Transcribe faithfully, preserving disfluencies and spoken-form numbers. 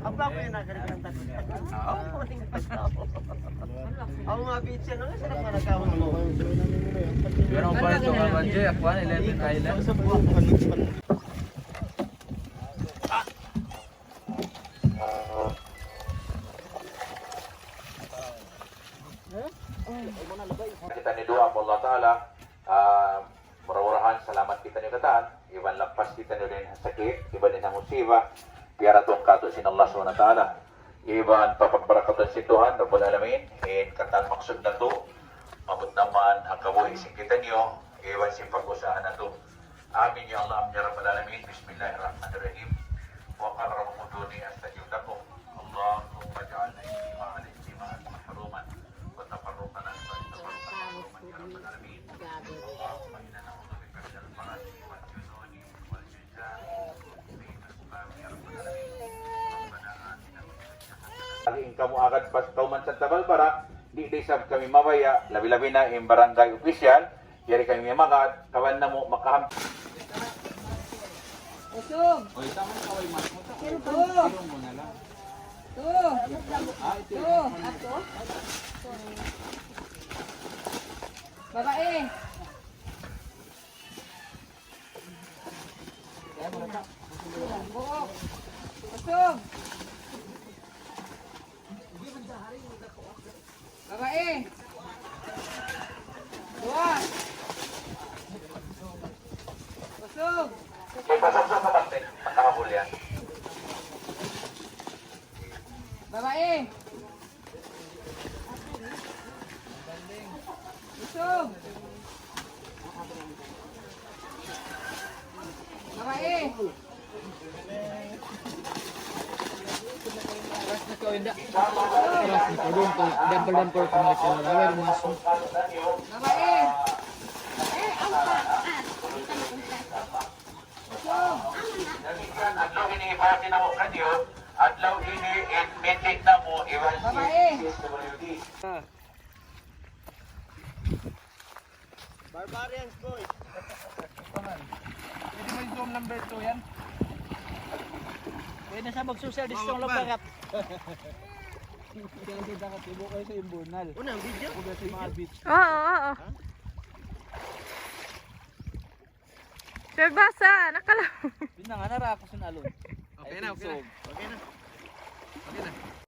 Apa ko yung nagkakaroon ng takot? Oo. Ang mga bitsin, ano, sarap na nagkakaroon mo. Pero ang bayad ko, Kabanji, ako, ano, eleven island. Kita ini duwaa pa Allah Ta'ala, ah, mura-murahan salamat kitaniyu katan, iban lappas kitaniyu dayn ha sakit, iban dayn ha musiba, piyaratung katu' sin Allah Subhanahu wa Ta'ala. Iban papagbarakatun sin Tuhan Rabbul Alamin, in katan maksud natu', maabut na man ha kabuhi' sin kitaniyu, iban sin pag-usaha natu'. آمين يا الله، آمين يا رب العالمين. بسم الله الرحمن الرحيم. وقال ربكم ادعوني أستجب لكم. اللهم اجعلنا اجتماعنا اجتماعا محروما وتفرقنا بعد تفرقا معصوما يا رب العالمين. اللهم إنا نعوذ بك من البرص والجنون والجذام وقهر الأسقام يا رب العالمين. ربنا آتنا في الدنيا حسنة. Lagi in kamu agad pa kawman Santa Barbara, di' da isab kami mabaya', labi-labi na in barangay official, yari kami magad, kaban namu' makaham- Usug. Oy, tama na, kaway, mas mo. Pero Usug. Tulong mo na lang. Tu. Ah, ito. Tu. Ato. Babae. Buhok. Usug. Babae. Duwa. Usug. Ipasok sa pamante, ang nakahuli yan. Babae. Usog. Babae. Aras na kaw, inda. Aras na kaw, dumpal, dumpal, dumpal, pangalakan na, awal, masuk. Babae. Eh, ang taas. Damikkiyan, adlaw ini, ipahati nako kaniyu, adlaw ini in meeting namu' iban C S W D. Barbarians, boy. Pwede may Zoom number two yan? Pwede sa mag-social distance lang, pakat. Kaya sa dagat, ibo kayo sa Imburnal. Unang video? Ako ba sa mga beach? Oo, oo. Sir Basa, nakala-. Yun na nga, nara ako sa nalon. Okay na, okay na. Okay na. Okay na.